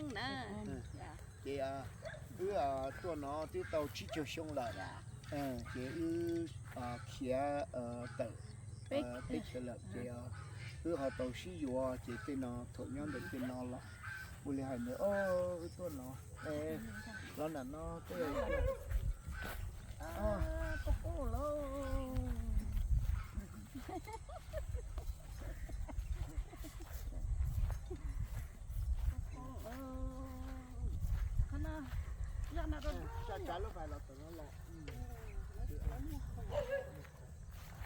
Ces wb tuaj no twb tau tsib caug xyoo lawm, ces wb khiav tawm teb chaws lawm ces wb ho tau sib yuav ces tej no thaum nyob ntawm tej no los ua li hais ntawd wb tuaj no, los nram no tej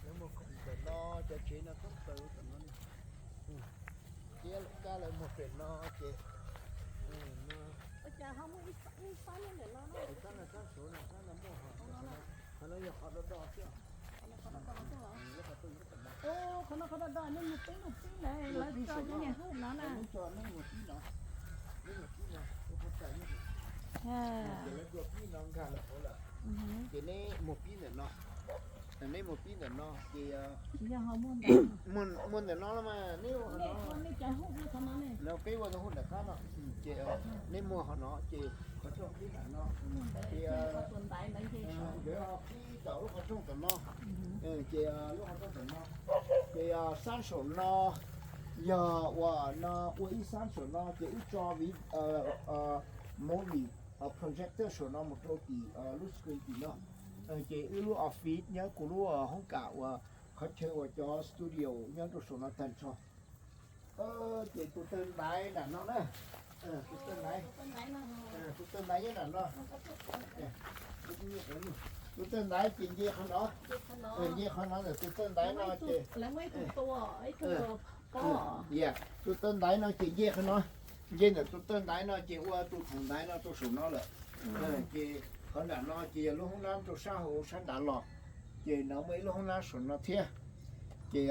Lawv muag khoom ntawm no, cov tsev no thoob plaws tam no, thiab lawv kab lawv muag pem no ces, tab no sab suav no sab no muaj hov, qhov no yog qhov do do thiab. Qhov no qhov do do, nej mus pib no, lawv tso nej niag hub no na. Lub tso nej mus pib no, nej mus pib no, ces lawv dua pib no nkag lawm hauv lawm, ces neb mus pib ntawm no, neb mus pib ntawm no ces muaj ntawm no los mas neb ua no, peb ua tus hub nram qab no, ces neb muag qhov no ces qhov rooj pib nram no, ces nkawd ho pib tawm lub qhov rooj tom no, ces lub qhov rooj tom no, ces sab saum no yog uas no ua ib sab saum no ces wb tso movie projector saum no mus rau tim lub screen tim no, ces wb lub office nyob kuv lub hoob kam uas qhov chaw uas cov studio nyob rau saum no tag nrho. Ces tus tawg ntaiv nram no na, tus tawg ntaiv, tus tawg ntaiv nyob nram no, tus tawg ntaiv ces nce qhov no, nce qhov no ntawm tus tawg ntaiv no ces, tus tawg ntaiv no ces nce qhov no, nce ntawm tus tawg ntaiv no ces ua tus thoom ntaiv no rau saum no lawm, ces qhov nram no ces yog lub hoob nab rau sab hauv sab nrad los, ces no muaj ib lub hoob nab saum no thiab. Ces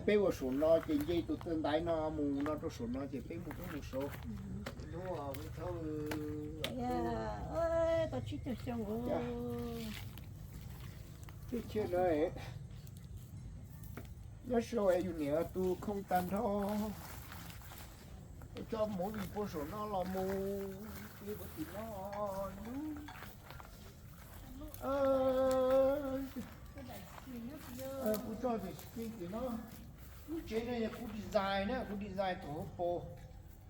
peb ua saum no ces nce tus tawg ntaiv no mus no rau saum no ces peb mus rau mus saud. Hnub thawj tau tsib caug xyoo, tib chaw no nyob saud es yus niam tus khoo tag nrho, tso movie puag saum no los mus, puag tim no, kuv tso tim screen tim no. Lub tsev no yog kuv design na, kuv design thaum hauv paus.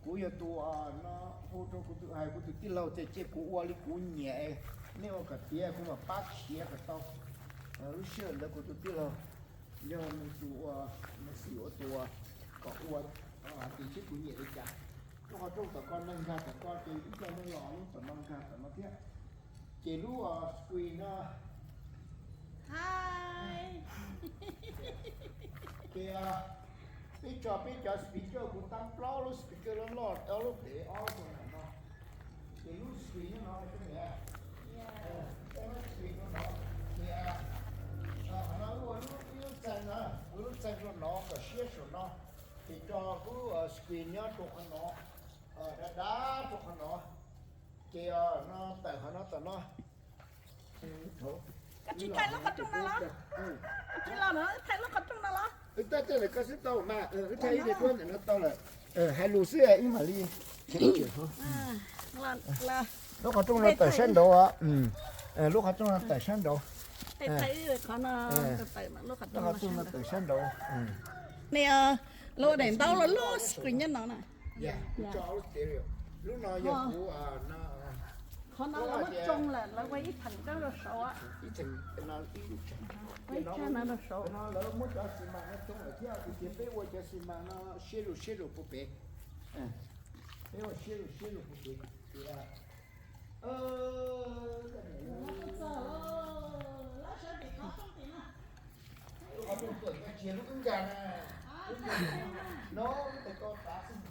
Kuv yog tus no hu rau kuv tus, hais kuv tus tij laug tias cia kuv ua li kuv nyiam, nej ua kom tiav kuv mam pab khiav kom tau. Lub sij hawm ntawd kuv tus tij laug yog nws tus ua, nws xim ua tus ua kom ua hais tias seb kuv nyiam li cas. Lub qhov rooj tom ko neeg nkag tom ko ces ib co neeg los lub tom no nkag tom no thiab. Ces lub screen no, ces peb tso peb cov speaker, kuv tab plaub lub speaker loj loj, ob lub pem ob lub no. Ces lub screen nyob no, lub screen rau no, ces qhov no ua lub txeeg no, ua lub txeeg rau no kom siab saum no, ces tso lub screen nyob rau qhov no, dav dav rau qhov no, ces no tawm qhov no tom no. Koj tsis thaij lub qhov rooj no los? Tsis los no thaij lub qhov rooj no los? Wb thaij tej ntawm koj xwb tau mas, wb thaij ib daim duab ntawm no tau lawm. Hais lus xwb ib mam li. Lub qhov rooj no tawm sab nraud, lub qhov rooj no tawm sab nraud. Lub qhov rooj no tawm sab nraud. Nws, lub daim ntaub loj loj screen nyob no na. Lub no yog kuv, qhov no lawv muab tsoo lawm, lawv ua ib theem rau saud, ib theem no rau saud. Lawv muab cov xi mas no tsoo lawm thiab, tiam sis peb ua cov xi mas no siab lug siab lug puag pem. Peb ua siab lug siab lug puag pem. Lub qhov rooj tuaj, koj tsis yog lub wb nkag na. No, lub ntawm ko tav xwb.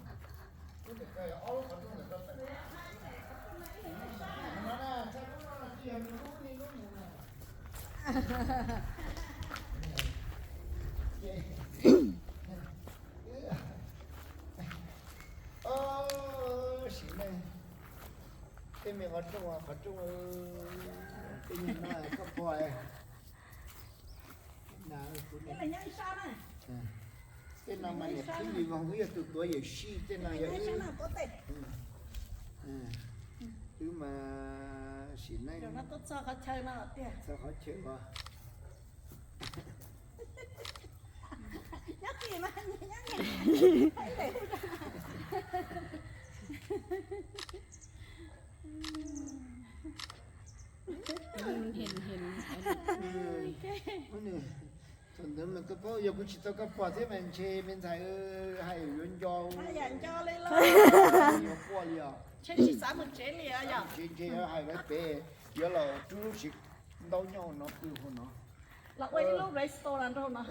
Lub ntawm ko yog ob lub qhov rooj ntawm ko tawm. No na, txhaj lub no no tsis yog nws lub, nws lub mus na. Sim neej, tej me qhov rooj, qhov rooj, tej nyuag no koj pog. Tej no mas niam Phib Lis Voog wb yog tus tuav yawm sij, tej no yog wb. Wb mas sim neej no tuaj txog qhov chaw no tiag. Txog qhov chaw os. Thaum ntawd mas koj paub yog kuv tsis tau koj pog thiab mas ntshe me ntxhais hais yuav nco, yuav quaj li os. Ntshe ntshe hais lawv pem yuav los rub lub tsev ntaub nyob hauv no pw hauv no. Los ua ib lub restaurant rau no.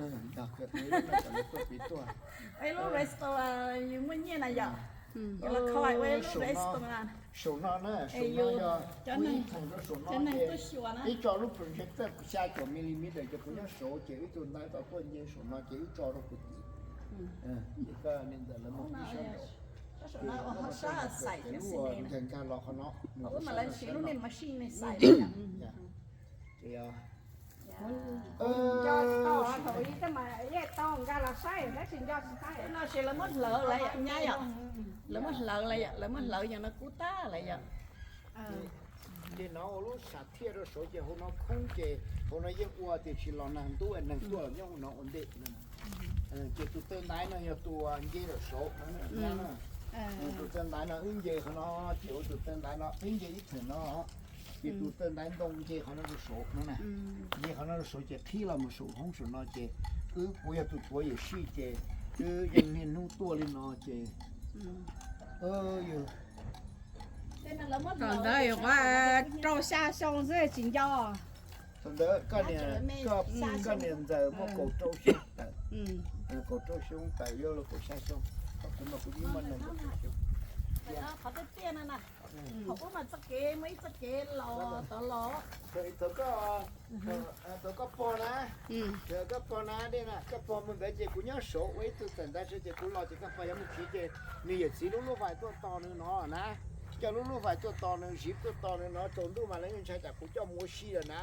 Ua ib lub restaurant yus muaj nyiaj na yom. Yus los kho ua ib lub restaurant. Saum no na, saum no yog ib theem rau saum no ces ib tso lub projector xya caum millimeter ces kuv nyob saud ces wb tus ntaiv tau tuaj nce saum no ces wb tso rau kuv tim. Ces koj niam ntxawm lawv mus pib sab nraud. Ces lub nkag nkag los qhov no. Ces no ces lawv muab hlawv lawm yom, nyab yom. Lawv muab hlawv lawm yom, lawv muab hlawv yog no kub tag lawm yom. Ces no ua lub sam thiaj rau saud ces hauv no khoob ces hauv no yeej ua tiam sis los nag ntub neeg tuaj los nyob hauv no ua ntej. Ces tus taw ntaiv no yog tus nce rau saud no. Tus taw ntaiv no wb nce qhov no ces ua tus taw ntaiv no peb nce ib theem no. Ces tus taw ntaiv ntoo nce qhov no rau saud no na. Nce qhov no rau saud ces qhib los mus saum hoob saum no ces wb kuv yog tus tuav yawm sij ces wb yeej niaj hnub tuaj li no ces Thaum ntawd yuav rau xya xyoo xwb tsis nco. Thaum ntawd koj niam ntxawm muaj kaum rau xyoo tawm, kaum rau xyoo tawm yuav luag kaum xya xyoo, kuv mas kuv twb muaj nees nkaum xyoo. Qhov tiaj tiaj no na, thaum ub mas txoj kev muaj ib txoj kev los tod los. Thaum koj pog na, koj pog na, dej na, koj pog mus ntawd ces kuv nyob saud ua ib tug txawm ntaiv saud ces kuv los ces koj pog yuav mus tsev ces nws yawm txiv lub lub vais tuaj tos nws no na. Coj lub lub vais tuaj tos nws, zip tuaj tos nws no, tsaus ntuj mas lawv yeej ntshai tsam kuv coj mus ua si lawm na.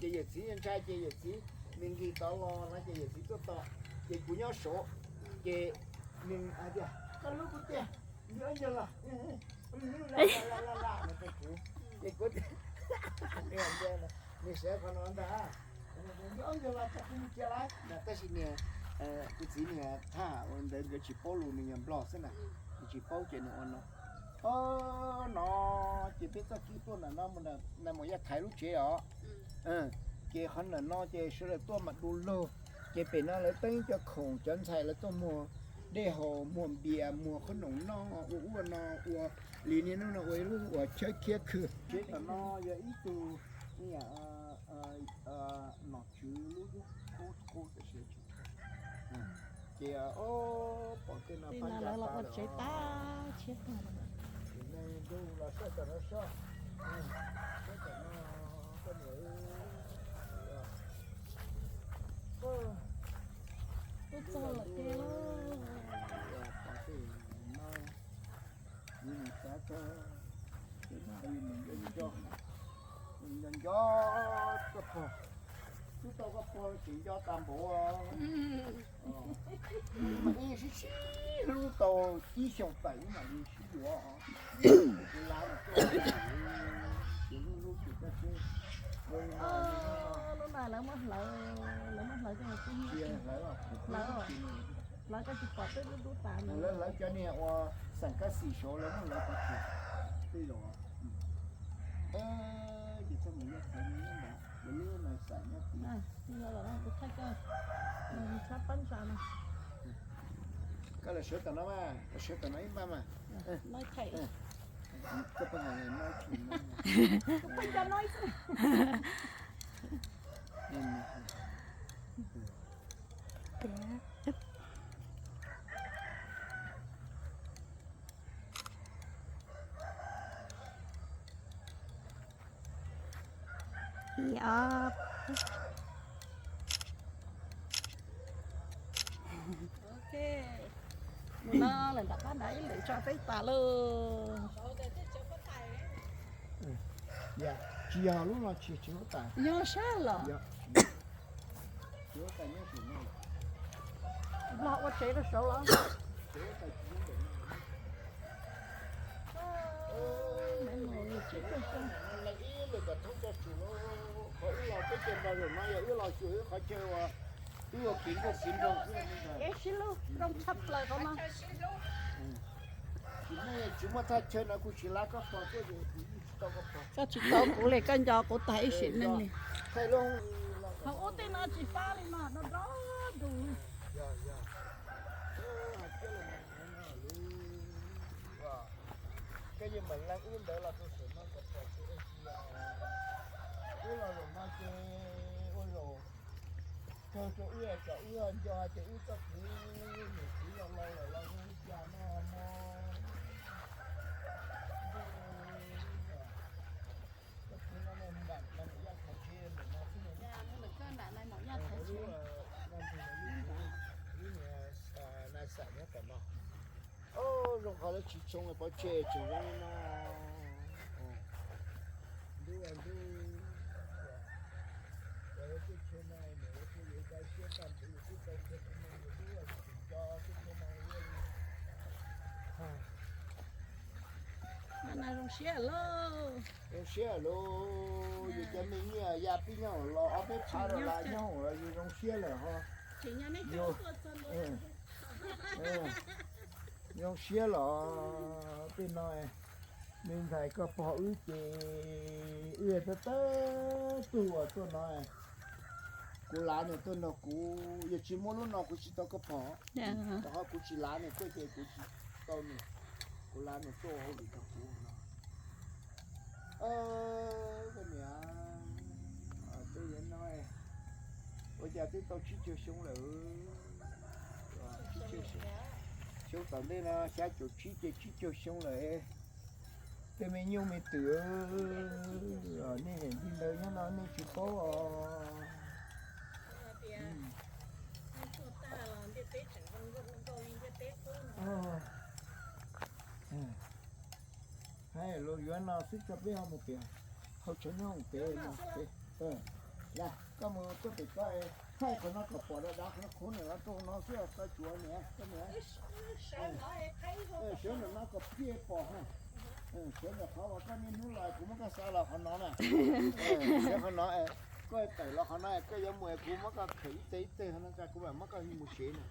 Ces yawm txiv yeej ntshai ces yawm txiv nws nkig tod los no ces yawm txiv tuaj tos, ces kuv nyob saud, ces nws hais tias koj lub kuv tiag, nws ob nyuag los, ces kuv, nws sawv qhov no ntag, nws ob nyuag los tso kuv mus kiag lawm. Tab sis niag kuv txiv niag thaj ua ntawd nkawd tsis paub lus, nws yog nplog xwb na, nws tsis paub ces nws ua no. O, no ces peb txoj kev tuaj ntawm no mus Yaj Thaiv lub tsev os. Ces qhov ntawm no ces sawv daws tuaj mam du lug. Ces pem no lawv teeb cov khoom, cov ntxhais lawv tuaj muag dej haus, muag npias, muag qhob noom noj, ua ua no, ua li niaj hnub no ua ib lub uas chawb khiab khw. Tsev tom no yog ib tug nom tswv lub qub qub tam sim. Ces pom tej no phab ntsa lawv los ua tsev tab tshiab tag. Ces nej nrug los saib tom no soj, saib tom no, koj niam, twb txog lawm ces pom tej no, nws mus txav tag, ces no nco nco, nco nco koj pog, twb tau koj pog tseem nco tag npaum. Mas ib sib sib hlub tau ib xyoos tawm ib mam li sib yuav. Ces lub lub ces koj seb, lub no lawv muab hlawv, lawv muab hlawv coj mus tib hlawv, hlawv koj tsis pom twb dub dub tas. Lawv hlawv cov niag uas xeem kab xim saud lawv muab hlawv tag tej zaum. Ces txoj mus nyob qhov nyob ntawd, lub no xeem nyob tid. Kuv thaij koj, tshab pab ntsa no. Koj los sawv tom no mas, los sawv tom no ib npaj mas. Koj pab hais no, pab nco no ib xwb. Ok, mus no lawm nram qab nrad ib lwm tso peb tas lauj. Tsis yog lub no tsis tsis huab tais. Nyob sab los. Nplog ua tsev rau saud los. Tsev huab tais tsis nyob ntawm no. Leej ib lwm kom thoob tso tsum los, qhov wb los peb caug nrog zaum no yog wb los xyuas wb qhov chaw uas wb ua kev nkauj kev nraug xwb. Sib hlub zoo tshaj plaws qhov no. Tsis muaj thaj chaw no kuv tsis lav koj pog tuaj ces kuv yeej tsis tau koj pog. Koj tsis tau kuv li, koj nco kuv tag ib sim neej li. Thaij lub hauv ub tej no tsis pab li mas do do dus. Koj yeej meem leej wb ntawd los rau saum no kom pom kuv ua si. Wb los zaum no ces ua zaum kawg rau wb kom wb nco hais tias wb txoj kev niam txiv laus laus lawm los zoo li cas no mog. Txoj kev no nram Nais Maum Yaj Thaiv Tshiab ntawm no xwb. Lub niag Nais Xais nyob tom no. Zoo qhov lawv tsis tshoo pov tseg tseem zoo li no. Ntuj, ntuj, lawv tej chaw no mas lawv kuj yuav ua siab tag nrho, yus twb tau qhia tus no, yus twb tsis nco tej chaw no ua li. Zoo siab lauj. Zoo siab lauj, yus cov me nyiaj ya pib nyob hauv los ob peb phav dollar nyob hauv los yus zoo siab lawm ho. Zoo siab los tej no, me ntxhais koj pog wb ces wb tab tab tug uas tuaj no, kuv lav nws tuaj nrog kuv, yog tsis muaj lub no kuv tsis tau koj pog. Rau qhov kuv tsis lav nws tuaj ces kuv tsis tau nws, kuv lav nws tuaj ua hauj lwm nrog kuv no. Koj niam, tej no ua cas twb tau tsib caug xyoo lawm. Xyoo tom ntej no xya caum tsib ces tsib caug xyoo lawm. Tej me nyuj me twm, nej niam txiv ntawd nyob no nej tsis paub os. Hais los yuav no xwb tso peb ho mus pem hauv tsev nyob pem no. Koj mus tuaj pem ko, thaij qhov no kom pom dav dav, qhov no qhuav niam los rau no xwb, tau tsuav niam koj niam. Sawv ntawm no kom pib pom ha. Sawv ntawm qhov uas koj niaj hnub los kuv muab koj xa los qhov no na. Sawv qhov no, koj tawm los qhov no koj yuav mus kuv muab koj khawm ib teg ib teg qhov no, kuv mam muab koj mus tsev na.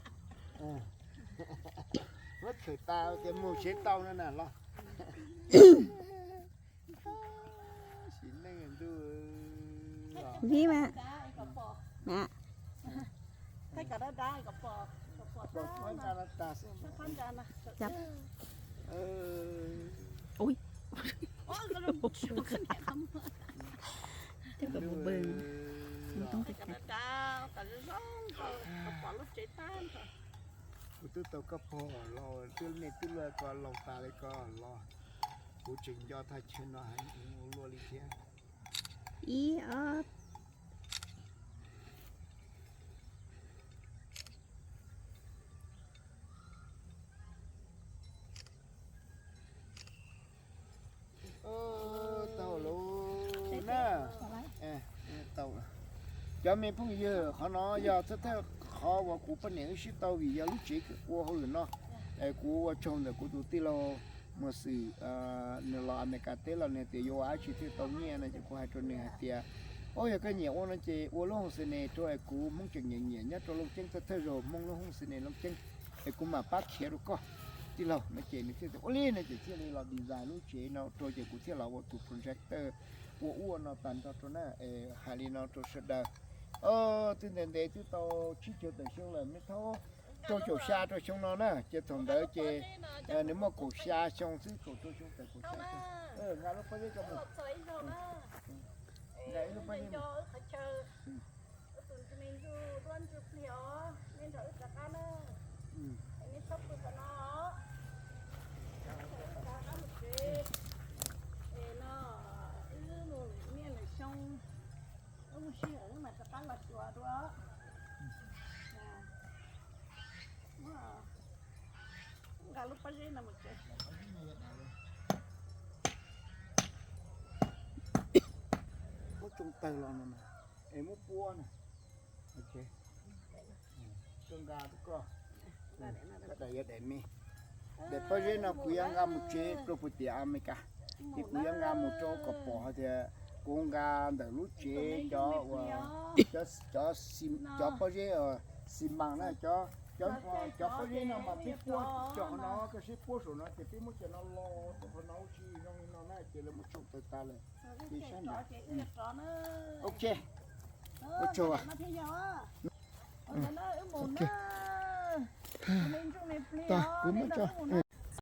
Muab khawm tas tias mus tsev tau no na los. Sim neej ntuj. Vib mas. Mas. Ui. Tej kom pw pw. Kuv twb tau koj pog los, twb nej twb luaj ko laus tas li ko los, kuv tseem nco thaj chaw no heev ua luaj li thiab. Ib ob. Tau lawm na. Cov me phooj ywg, qhov no yog thawj thawj qhov uas kuv poj niam wb sib tau vim yog lub tsev ua hauj lwm no. Kuv ua tsaug ntawm kuv tus tij laug Muas Xwm, nws los Amelikas teb los nws tias yuav ua dab tsi thiaj tau nyiaj no ces kuv hais rau nws hais tias, o yog koj nyiam ua no ces ua lub home stay rau es kuv Hmoob tseem nyiam nyiam nyob rau Looj Ceeb thawj thawj zaug Hmoob lub home stay Looj Ceeb, es kuv mam pab khiav rau koj tij laug no ces nws thiaj tias ua li no ces thiaj li los design lub tsev no rau ces kuv thiaj los ua tus project ua ua no tag nrho rau na, hais li no rau sawv daws. Twb ntev ntev twb tau tsib caug tawm xyoo lawm, me thaub rau caum xya rau xyoo no na, ces thaum ntawd ces nws muaj kaum xya xyoo xwb, kaum rau xyoo tawm kaum xya xyoo. Nqa lub pob zeb ko mus. Nqa ib lub pob zeb mus. Nqa lub pob zeb no mus tsev. Muab tsoo tawg los no na, es muab puab na. Ok. Koj nqa rau koj. Koj daim yog daim me. Daim pob zeb no kuv yuav nqa mus tsev rau puag tim Amelikas. Ces kuv yuav nqa mus rau kom pom hais tias kuv nqa ntawm lub tsev cov uas cov pob zeb xi mas na, cov cov pob zeb no mas peb puab cov no, koj sib puab saum no ces peb muab cov no los rau qhov no ua si zoo li no na ces lawv muab tsoo tawg tas lawm. Ces saib ntawd. Ok. Ua tsaug. Ok. Tag, kuv muab tso.